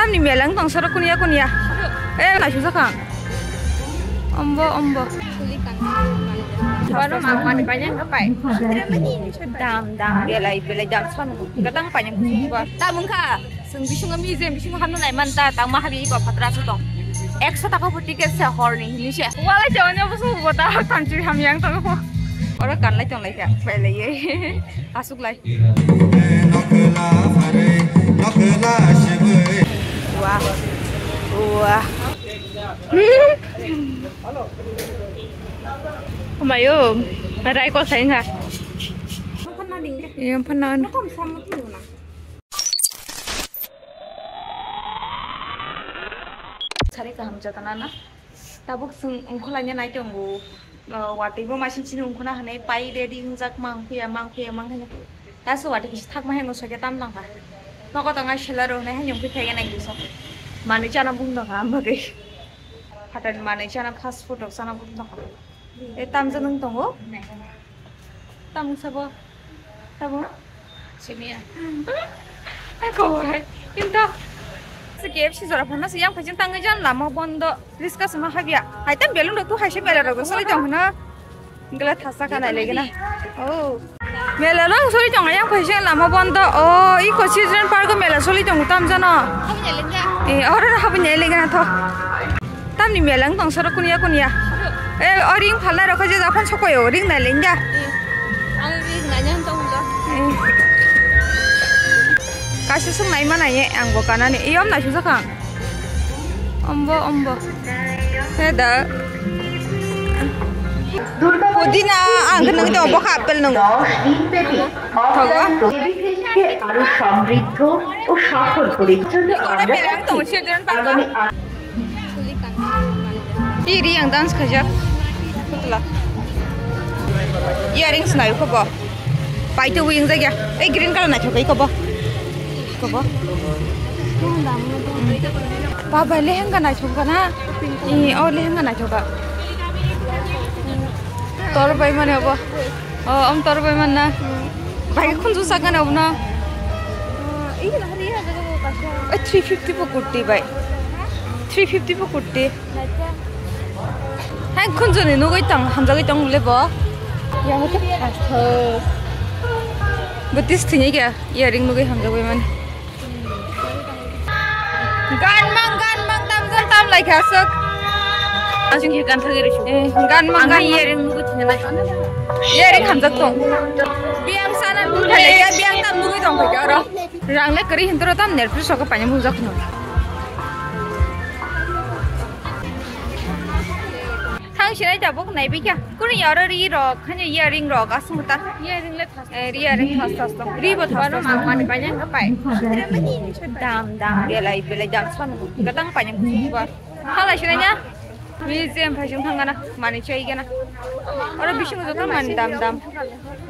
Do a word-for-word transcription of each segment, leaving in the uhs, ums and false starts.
Ni melang tong soro kunya kunya. Eh, na susa kang. Ombo, ombo. Dam, dam, belai, belai dam son. Gatang panyang kusuba. Ta mungkha. Sung bisungo mi je bisungo hamno nai man ta, tang ma habi ko patra su tong. Ekso taka pho ticket se horni hini se. Wala chawanya busu bota thanchi hamyang tong pho. Oro kanlai tonglai kha, belai ye. Asuk lai. Wah. Wah. Omayo, rai ko sai nga. Iya, phanan. Sari kaham jatana na. Tabuk sung ungkhulanya nai tongo. Uh, watwi bo masing chini ungkhuna hwnwi pai ready wngjak mang phiya, mang phiya, mang phiya. Taso watwi kisa thakma hai no soke tam langkha. Nogo tonga seller rok nai hai nyong phiya nai kisa. Manwi chana bung nokha am bagwi. Phatar manwi chana fast food rok chana bung nokha. E tamjak nung tongo. Tamung sabo. Tamo? Simiya. Ai, kowai. Kinto. Se K F C jora phano se yang phai jin tangwi jan lama bondo. Riska sama habya. Hai tam belun rok tu hai se mela rok soli tong hna. Gela thasa kanai legi na. Oh. Mela rok soli tong yang phai jin lama bondo. Oh, iko children park o mela soli tong tam jano. Habnya legi. Eh, oro habnya legi na tho. Tamni melang tong soro kunya kunya. Eh, o ring phalna rokha je japan sokoyo ring nai lengya. Ang ring nai nang tong lo. Eh. Kaisa sung nai mana ye ang bo kanani. Iyom nai sung sakang. Ombo, ombo. He da. Pudina ang nang to bo ka apple nang. দশ দিন ব্যাপী অফলাইন প্রতিবেশীকে আরো সমৃদ্ধ ও সফল করে তুলতে আমরা চাই। আগামী Iri yang dance khajak. Putla. Earrings nai ko bo. Pai tu wing jagya. Ei green color nai thokai ko bo. Ko bo. Baba lehenga nai thoka na. I o lehenga nai thoka. Tor bai mane bo. Oh, om tor bai manna. Bai khunju sakna obna. Ih, lahari ya, jaga bo kasha. Eh, three fifty bo kurti bai. Three fifty bo kurti. Hai khunju ni nugui tang, hamjagui tang le bo. Yang ke. Butis thini ke, earring nugui hamjagui man. Gan mang, gan mang, tam jan tam lai kha sok. Asing ke gan thagi risu. Eh, gan mang, gan mang. Earring nugui thina lai. Earring hamjak tong. Biang sana nugui thai lai kha, biang tam nugui tong kha oro. Rang le kari hintoro tam nervous sok paina mujak no. Thang sinai tabuk nai bikha. Kuni oro ri rok, khanya earring rok, asung ta. Earring le Area ring thas thas tong. Ri bo thas thas tong. Mani paina ka pai. Dam dam belai belai dam son. Gatang paina busi ba. Halai sinai ya. Museum phai sung thangana. Mani chai gana. Oro bising joto mani dam dam.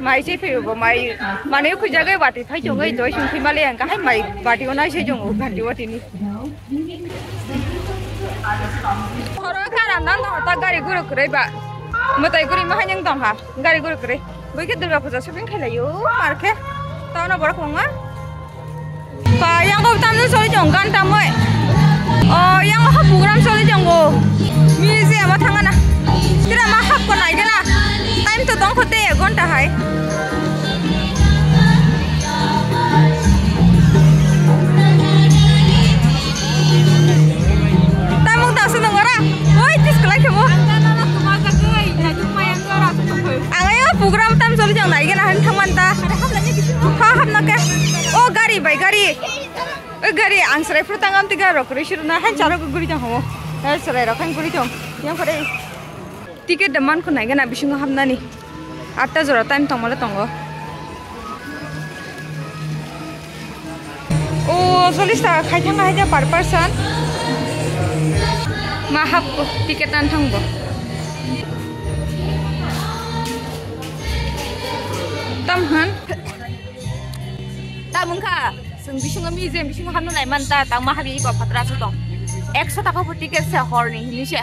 Mai chai phai bo mai. Mani khu jagai bati phai chungai doi sung phai male yang ka hai mai bati ona chai chung bati wati ni. Horo kara nan ta gari guru kwrwi ba. Mwtai guri ma hanyang tong ha. Gari guru kwrwi. Bui khe Durga Puja shopping khai laio. Mar khe. Town o borok kwbangma. Ba yang o tamno soli tong gan tamoi. O yang o program soli tongo. Museum o thangana. Tira ma hap ko nai gana. Time to tong khote ek ghonta hai. Tamung ta swnung ora. Oi, tis kwlai khemo. Ang ayo program tam soli jang nai gana han thangman ta. Ha hap na ke. O gari bai gari. O gari ang serai phuru tangam tiga rok rui suru na han charo guri tong homo. Hai serai rok han guri tong. Yang kore. Ticket da man khunai gana bisingo hapnani. Atta jora time tongmale tongo. O, chollish taka khai thangna hai per person. Ma hap ticket an thangbo. Tam han. Tam wngkha, chwng bisingo museum bisingo hamna nai man ta, tang ma habi iko patra su tong. Ekso taka pho ticket se horni hini se.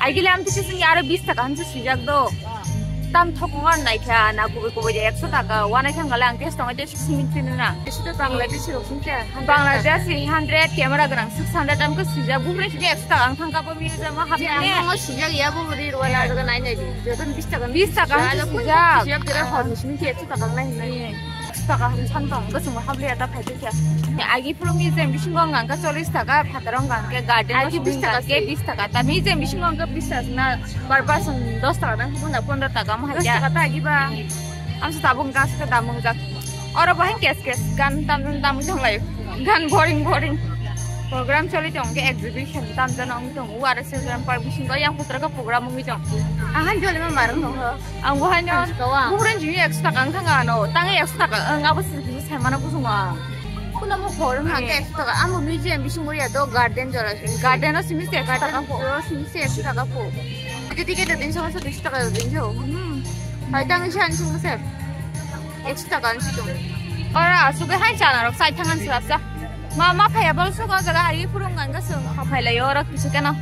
Aigili am tisi sini aro bis taka hamsi swijak do. Tam thokong ar naikha na kubui kubui de ekso taka, uanaikha hwnkhe ang test tongo, test simi tini na. Ekso taka Bangladeshi rok sing khe, Bangladeshi hundred, camera gwnang six hundred, tam khe swijak, buphre sini ekso taka ang thangka bo museum o hapnani. Ang swijak ya bo ri rwna jaga nai nai di. Joto bis taka. Bis taka ang swijak. Swijak kira hor ni simi khe ekso taka ang nai nai. Ekso taka ang san tong, bwswng bo habliya ta phai khe. Agi phuru museum bisingo ang kha chollish taka, phataro ang kha garden bisingo ang kha bis taka. Ta museum bisingo ang kha bis taka na. Per person dos taka dang, hwnda pondro taka mo haja. Dos taka ta agi ba. Amsa tabung gas ke damung jak. Oro bahai kes kes gan tam tam tong lai. Gan boring boring. Program choli tong ke exhibition tam jan ong tong. Uara se gram par bisingo yang putra ka program ong tong. Ang han joli ma marang tong ho. Ang bahai no. Buhran jini ekso taka ang thanga no. Tangi ekso taka ang abo se sai mana kusung wa. Kuna mo hor ma ke ekso taka. Amo museum bisingo ya do garden jora. Garden o simi se ekso taka po. Simi se ekso taka po. Ticket ticket din sama sa duiso taka din jo. Hmm. Hai tang sian sung se. Ekso taka an situ. Ora suge hai chana rok sai thangan sila sa. Ma ma phaya bol suga jaga ai phurung ganga sung. Phai lai ora kisu kena.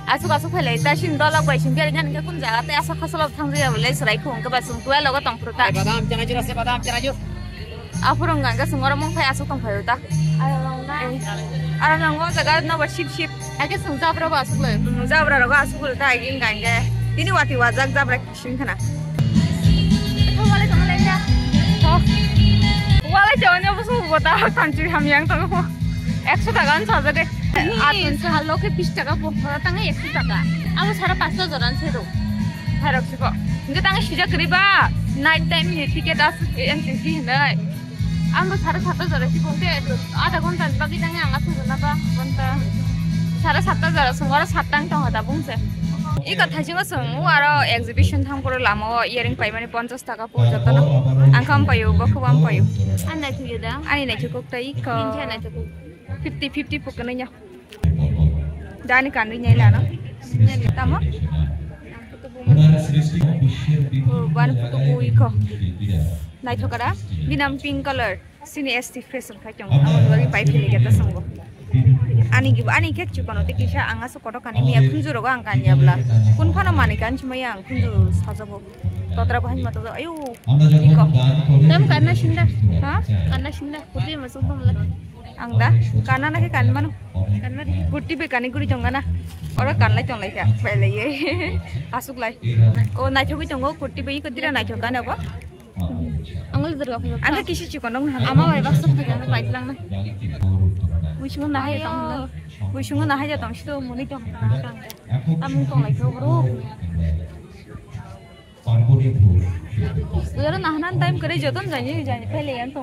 Asuk asuk phai lai ta sin dolok bai sin keri ngan ke kun jaga te asa khasolo thang jaya bole serai khung ke ba sung tuai logo tong pruta. Badam chana jura se badam chana jura. Aphuru wngkha hwnkhe chwng oro mung phai aswk tong phai o ta. Aro nang o jaga nobar sip sip. Haikhe chwng jabra bo aswk lai. Jabra rogo aswk lai ta, haikhe wngkha hwnkhe tini watwi wajak jabra kisim khna. Walai chawani obo sung bo ta, thanchwi hamya wng tongo. Ekso taka wng sajak de. Atun salo khe bis taka bo, tangai ekso taka. Abo sara pasto jora se rw. Khairok siko. Hingke tangi sijak kwrwi ba. Night time ni ticket as entry fee hinoi. Ang bo sara satta jora siko hingke ada ghonta ni bagwi tangi ang aswk na ba ghonta. Sara satta jora sung oro satta wng tong da bung se. Iko thaisingo sung aro exhibition thang poro lama o earring paimani ponchas taka po jotono. Ang kham payo, bo khubam payo. Ani naithok da. Ani naithok kok tai iko. Fifty fifty pukano nya. Dani kanwi nyai lano. Tamo? Oh, ban photo bui ko. Naithok kara. Binam pink color. Sini S T fresh khai chong. Amo dwagi pai phili geta songo. Ani gibo, ani khe chukano te kisa anga so koto kani miya khunju rogo ang kanya bla. Kun phano mani kan chumaya ang khunju sajago. Totra bahai mato ayo. Iko. Tam kanna sinda. Ha? Kanna sinda. Kutu masuk pamla. Ang da, kana na khe kan mano. Kurti be kani guri tong gana. Oro kan lai tong lai kha, bai lai ye. Asuk lai. O naithogwi tongo kurti be iko dira naithok gana bo. Ang le derga phai. Ang kisi chikon dong na. Ama bai baksa phai gana bai lang na. Wisung na hai tong na. Wisung na hai tong sto muni tong na. Amung tong lai kho bro. Ujaro nahanan time kare joton jani jani pele yan to.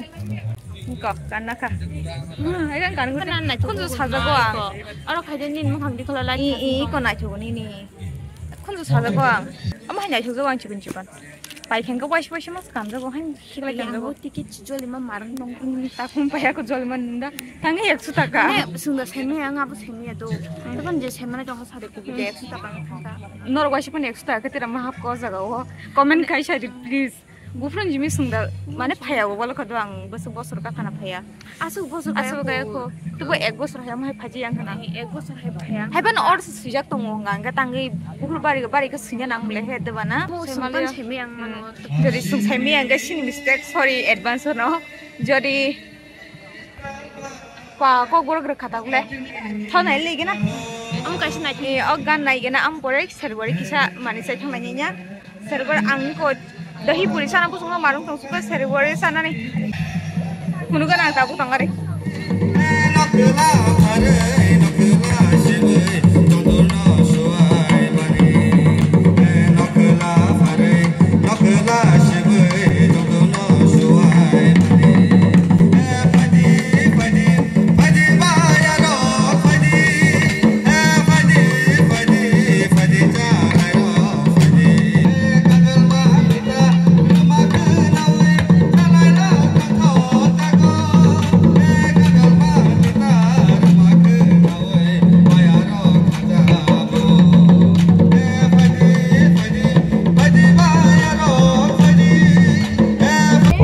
Ko kanna kha. Hmm, ai kan kan kan nai khunju sajago ang. Aro khaide nin mukhang dikhola lai. I i ko nai thogo ni ni. Khunju sajago ang. Ama hai nai thogo ang chikon chikon. Pai khen ko wais wais mas kanjago hai. Sikla yang bo ticket joli ma marang nong ta khum paya ko joli ma nunda. Tangi ekso taka. Ne sunda semi ang abo semi do. Tapan je semi na jong sare ko je ekso taka ang thangka. Nor waisi pun ekso taka tira ma hap ko jaga o. Comment khai sadi please. Gufrun jimi sunda mane phaya o bolo kadu ang bosok bosor ka khana phaya. Asuk bosor asuk kaya ko. Tubo ek bosor hai mai phaji yang khana. Ek bosor hai phaya. Hai ban or sujak tongo nga nga tangi buhur bari bari ka sunya nang mule he debana. Mo sumban semi ang mano. Jodi sung semi ang ga sini mistake, sorry advance no. Jodi pa ko goro goro khata gule. Thonai legi na. Am kaisa nai. E o gan nai gena am pore serwari kisa mani sai thonai nya. Serwar ang ko dahi puri sana kusung marung tong suka serwari sana ni. Munu gan ang tabu tong ari.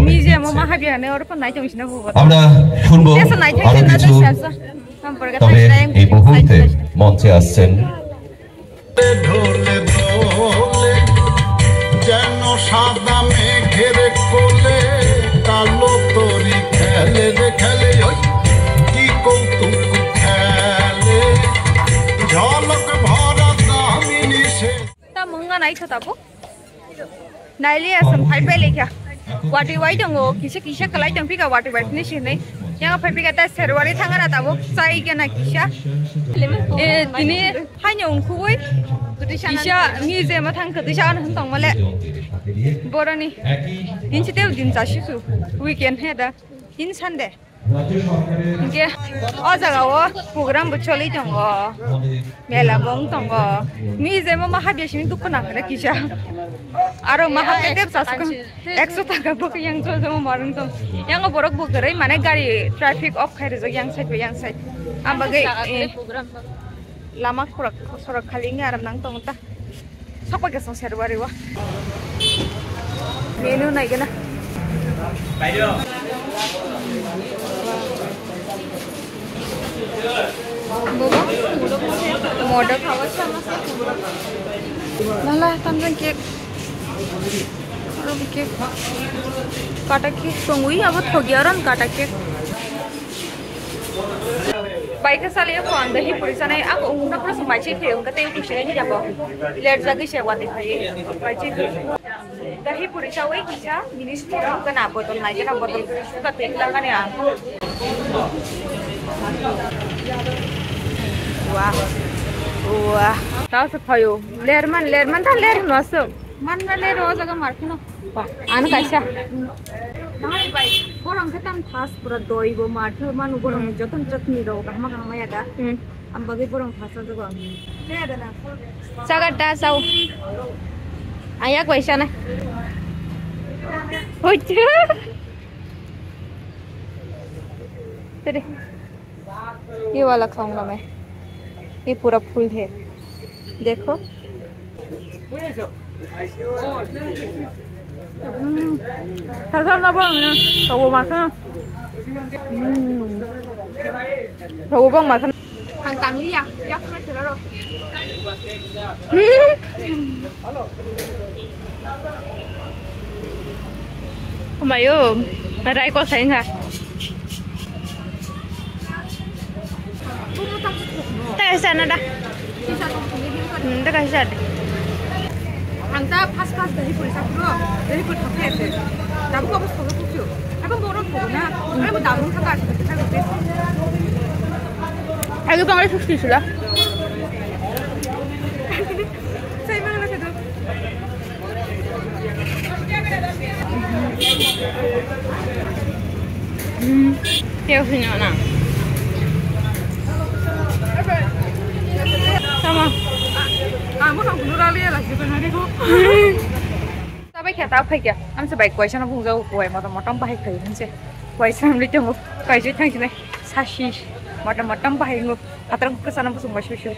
Museum o ma habya ne oro phan nai tong sina bubo. আমরা শুনবো আরো কিছু। তবে এই মুহূর্তে মঞ্চে আসছেন সাদা মেঘের কোলে কালো তরি খেলে রে খেলে, ওই কি কৌতুক খেলে। ঝলক ভরা দামিনী সে। Ta mwnga nai kha tabuk. Naili asam phai bai lekha. Wati wai tongo, kisa kisa kalai tong phika wati bai finish hinwi. Yang phai phika ta serwari thangara tabuk, chai gana kisa. Eh, tini haino ungkhuwi. Kisa mi je ma thang kisa ano tong male. Boroni. Din site din chasi su. Weekend he da. Din Sunday. Hingke o jaga o program bo choli tongo, mela bo wng tongo. Mi je mo maha biya simi dukhu nang khe kisa. Aro maha ke tep sasuk ekso taka bo yang chol jamo marung tong. Yang o borok bo kwrwi mane gari traffic off khai rijak yang side bai yang side. Am bagwi, eh, lama khorok sorok khali wngya aram nang tongo ta. Sok bai kasong serwari o. Menu nai gana. Bobo, modok. Mala tamjang cake. Aro cake. Kata cake tongwi abo thogi aron kata cake. Bai khe sali o phone dahi puri sanai, ako ungna phano song bai chai khe ungka tei puri sanai ni jabo. Ler jagwi se wati khai bai chai khe. Dahi puri chawi kisa minis phone kana botol nai kana botol kuri suka tei kla kani ang. Wah. Wah. Tao se phayo. Ler man, ler man ta ler no so. Manna le ro jaga mar kheno. Ano kaisa. Nai bai, borong khe tam thas pura doi bo mar khe manu borong joton chutney ro kahma kahma ya da. Hmm. Am bagwi borong thas jaga. Ne da na. Saga ta sau. Ayak bai sana. Hoi. Tere. ये वाला खाऊंगा मैं, ये पूरा फुल है, देखो। Hmm. Thasa na ba na, tawo ma sa. Hmm. Tawo bang ma sa. Ang tang liya, ya kuma sila ro. Hmm. Omayo, rai ko sai nga. Tei sana da. Hmm, da kaisa de. Ang ta pas pas dahi puri sakro, dahi puri thokhe ase. Dabu ko bos thokhe pukyo. Abo borok thokna. Abo dabu thokha ase. Agi bangre sixty sula. Sai bangre sado. Hmm, kaya sih na. Sama. Amo nang dulu rali ya lagi benar itu. Sabai kaya tahu kaya. Am sebaik kuai sana bung jauh kuai motom motom bahai kaya ni se. Kuai sana beli tunggu. Kuai sih tang sini. Sasi. Motom motom bahai ngu. Hatrang ke sana busung basyu syu.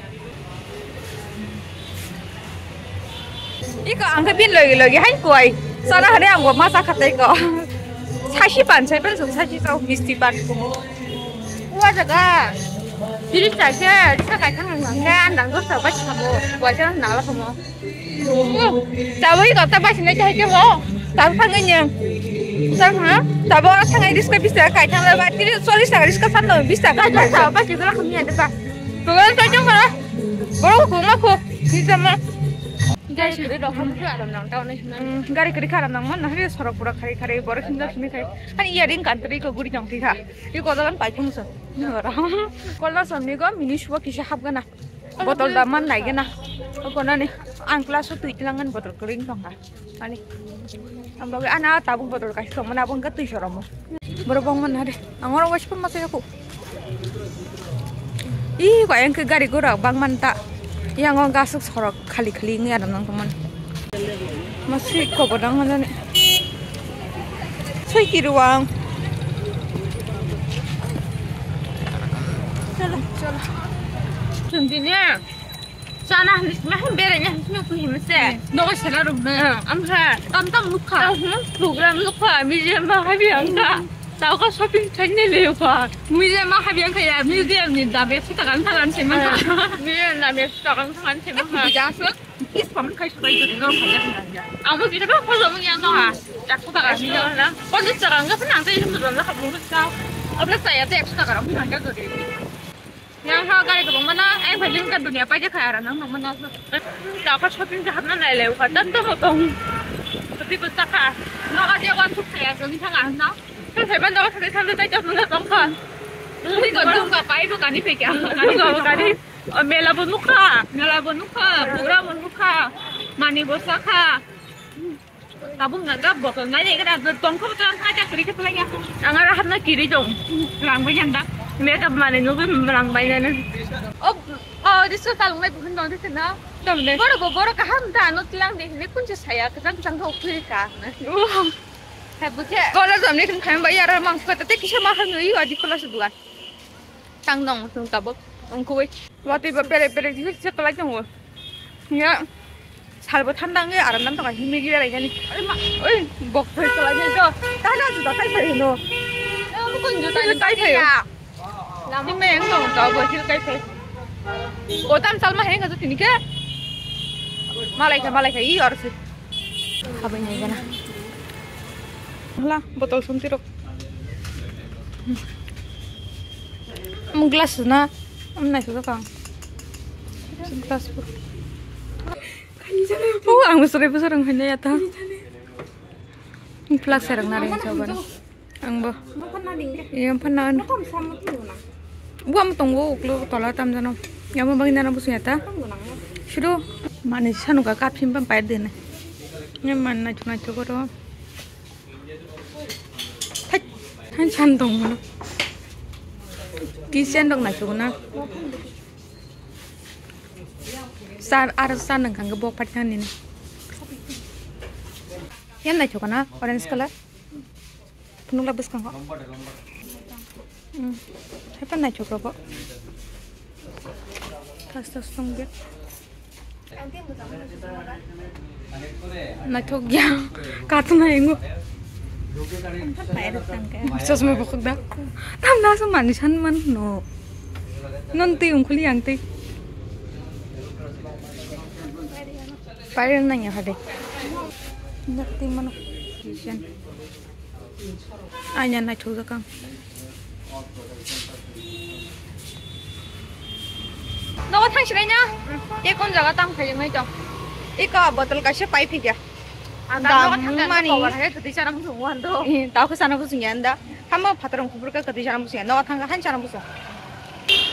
Iko ang khe bini logi logi hai koi. Sana hare ang bo ma cha kha tei ko. Sashi pan sai pan sung sashi chao misti pan. Ua jaga. Biri chai khe sa kai thang nang khe andang dos ta bai samo. Ua cha nang la samo. Tabui ko ta bai sinai chai khe bo. Ta thang nge. Ta ha. Ta bo thang ai riska bisa kai thang la ba tiri solis ta riska san lo bisa kai ta ba si gora khami ande ba. Ko ta jong ba. Borok ko ma ko. Ni sama. Gari kwrwi rok hamu khe aram nang tao nai hwnna. Gari kwrwi kharam nang man nahri sorok pura khari khari borok himna simi khai. Ani iya ring kantri ko guri jong thikha. I ko dagan pai thung sa. Kola somni go mini suwa kisa hap gana. Botol da man nai gana. Ko nani ang class o twi tlangan botol kwrwi tongkha. Ani. Ang bagwi ana tabuk botol kaisa tongmani abo wngkha twi soromo. Borok bangma nari. Ang oro waisa phano masa yaku. Ih, kaya wngkha gari gura bangmani ta. Yang o gasuk sorok khali khali wngya nang tongmani. Masih kobo dang nani. Soi kiruang. Chala, chala. Sundine. Chana hinwi sima hin beraina hinwi sima ku hinwi se. Nogo sela rok na. Amsa tam tam lukha. Program lukha, mijemba habi angka. Tao ka shopping chain ni le pa. Museum ma habi ang kaya, museum ni da be suta kan thakan se ma. Museum da be suta kan thakan se ma. Bisa su. Is pam kai suta itu no kaya. Amo kita ba ko lo yang no ha. Tak suta kan ni na. Ko ni suta kan ka nang te itu lo na ka bu sa. Abla saya te suta kan ni na ka. Yang ha gari kebang mana, eh, bhai, ini kan dunia apa aja kaya orang nang mana. Tao ka shopping jahat na lai lai, uka dan tuh motong. Tapi besar ka. Nggak ada yang masuk saya, jadi sangat na. Kan saya bantu ka saya sambil saya jahat na tong ka. Ini kan tuh nggak apa itu kan ini pikir. Ini nggak apa kan ini. Oh, mela bo nukha, mela bo nukha, program bo nukha, mani bo sakha. Tabuk na gap botol nai nai kena tongkho botol ang kha chakri khe pelai ya. Ang ara hapna kiri dong. Rang bai janda. Makeup mani nugui rang bai nai. Oh, oh, this is talung nai buhin dong this na. Dong ne. Boro bo boro kaham da no tilang de ne kunche saya kajang kajang thok khui ka. Hai buje. Kola jam ni thum khaim bai ara mang ko te kisa ma han ui wa di kola se duan. Tang dong thung tabuk. Ongkui. Wati ba pere pere di se pelai dong. Ya. Salbo thanda wngwi aram nam tongkha himri gwi belai jani. Oi, bok thoi tolai jani to. Tana juta kai phai hino. Amo kon juta kai phai. Lama yang tong to bo hil kai phai. O tam salma heng ka tini ke. Malai kha, malai kha, i or si. Khabai nai gana. Hala, botol sumti rok. Am glass na, am nai suka kang. Glass bu. Oh, ang besar besar ang hanya ya ta. Flag serang nari coba. Ang bo. Iya, phan na. Bu am tong wo uklo tola tam jano. Ya mo bagi nana busu ya ta. Sudo mani sanu ka kap sim pam pair dene. Ya man na chuna chokoro. Thai, thai san tong mono. Ki sen dok na chuna. Sar, ar sar nang kang bok phat nang ni. Yan na chokana orange color. Phunukla bwskango. Hmm. Haiphano naithok rw bo. First of song ge. Naithok ya. Katuna ingo. Chosma bukhuk da. Tam na so mani san man no. Non twi ungkhuli ang twi. Pairwng nang ya hade. Nak twi mano. Aina naithok jak ang. Nogo thang sinai na? Te kon jaga tang phai nai tong. Iko botol kaisa pai phikya. Dam mani. Twi chana muchung wan do. Eh, tao khe chana muchung yan da. Hamo phatarong kubur ka twi chana muchung yan. Nogo thang han chana muchung.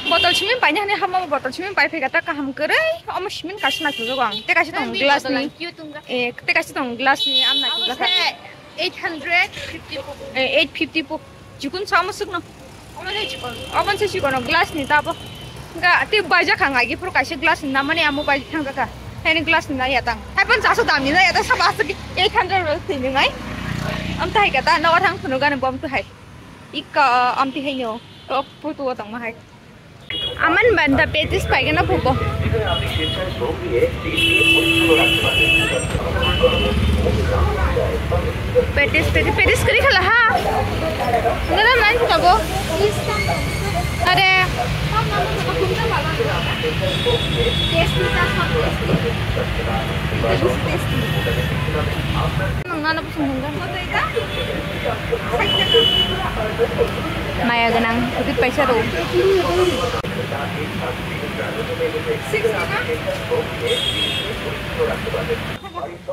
Botol simin paina hani hamo botol simin pai phikya ta kaham kwrwi. Omo simin kaisa naithok jak ang. Te kaisa tong glass ni. Eh, te kaisa tong glass ni am naithok jak. Eight hundred fifty po. Eh, eight fifty po. Chikon sa mo sukno. Omo se chikon. Omo se chikon glass ni tabo. Ga te baja khang agi pro kaise glass ni namani amo bai thang jaka. Heni glass ni na yatang. Hai pon jaso dam ni na yata saba asuk eight hundred ro tini ngai. Am tai kata na wathang phunu gani bom tu hai. Ikka am ti hai no. Top photo tong ma hai. Aman banda petis paigana phubo. Petis, petis, petis kiri khala ha. Nara man tabo. Are. Nang nana busung hingga. Maya ganang, putih paisa ro.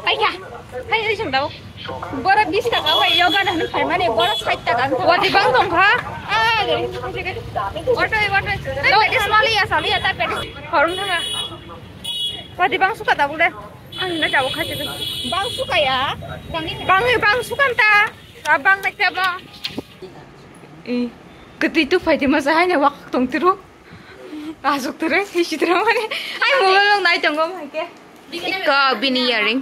Paika, hai, hai, sing tau. Bora bis taka, wai, yoga na hanu khai mane, bora sait taka. Wati bang tong kha. Ah, gari. Auto, auto. Tei petis mali ya, sali ya, tei petis. Horong thanga. Wati bang suka tabuk de. Ang na jabo khaise. Bang suka ya. Bang, bang suka ta. Abang na kya ba? Eh, kati tu phai de masa hai na wak tong tiru. Asuk tere, isi tere mane. Ai mobile nang nai tongo mai ke. Iko bini earring.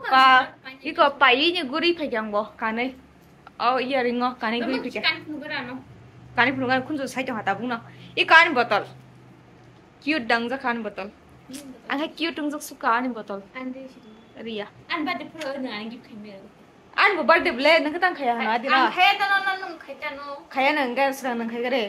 Pa, iko pai ni guri phai jang bo kanai. Oh, earring o kanai guri phai. Kani phunukha no. Kani phunukha kunju sai tong hata bungno. Iko ani botol. Cute dang jak ani botol. Ang hai cute dang jak suka ani botol. Riya. An ba de pro na ani gift khaime. Ani bo birthday bole nang tang khaya hana dino. Ang khaya tano, no, nung khaya tano. Khaya nang ga sra nang khaya re.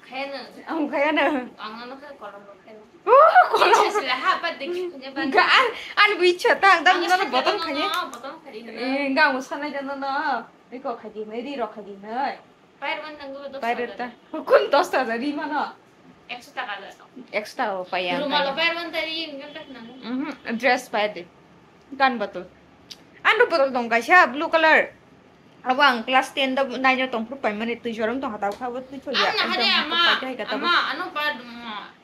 Khaya nang. Ang khaya nang. Ang no khe kolom rok khaya. Oh, kolom. Sila sila ha pa dekhi kunya ba. Ga an, ani bo ichha ta, ang dam no bottom khaya. Bottom khaya. Eh, ga mo sanai jano no. Iko khaya nai, ri rok khaya nai. Pair wan nang go dos. Pair ta. Kun dos ta ri mano. Ekso taka da. Ekso taka o paya. Rumal o pair wan tari yin kan tak nang. Mhm, dress pair de. Kan botol. Ando botol dong kaisa blue color. Abo ang class ten da nine o tong phuru paimani twi jorom tong hata kha bo twi choli. Ang na hade ama. Ama ano pa dum ma.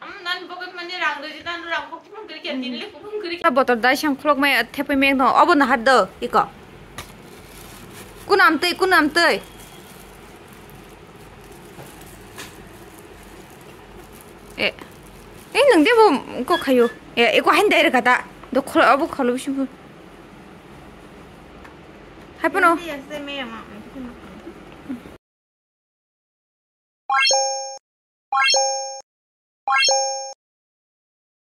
Am nan pocket money rang rwji dan rang kok phung kri kya tin le phung kri kya. Botol dai sang khlok mai thepui mek no obo na hat do iko. Kunam twi kunam twi. E. E nang de bo ko khayo. E iko hain dai rwkha ta. Do kholo obo kholo bisu. Hai pono.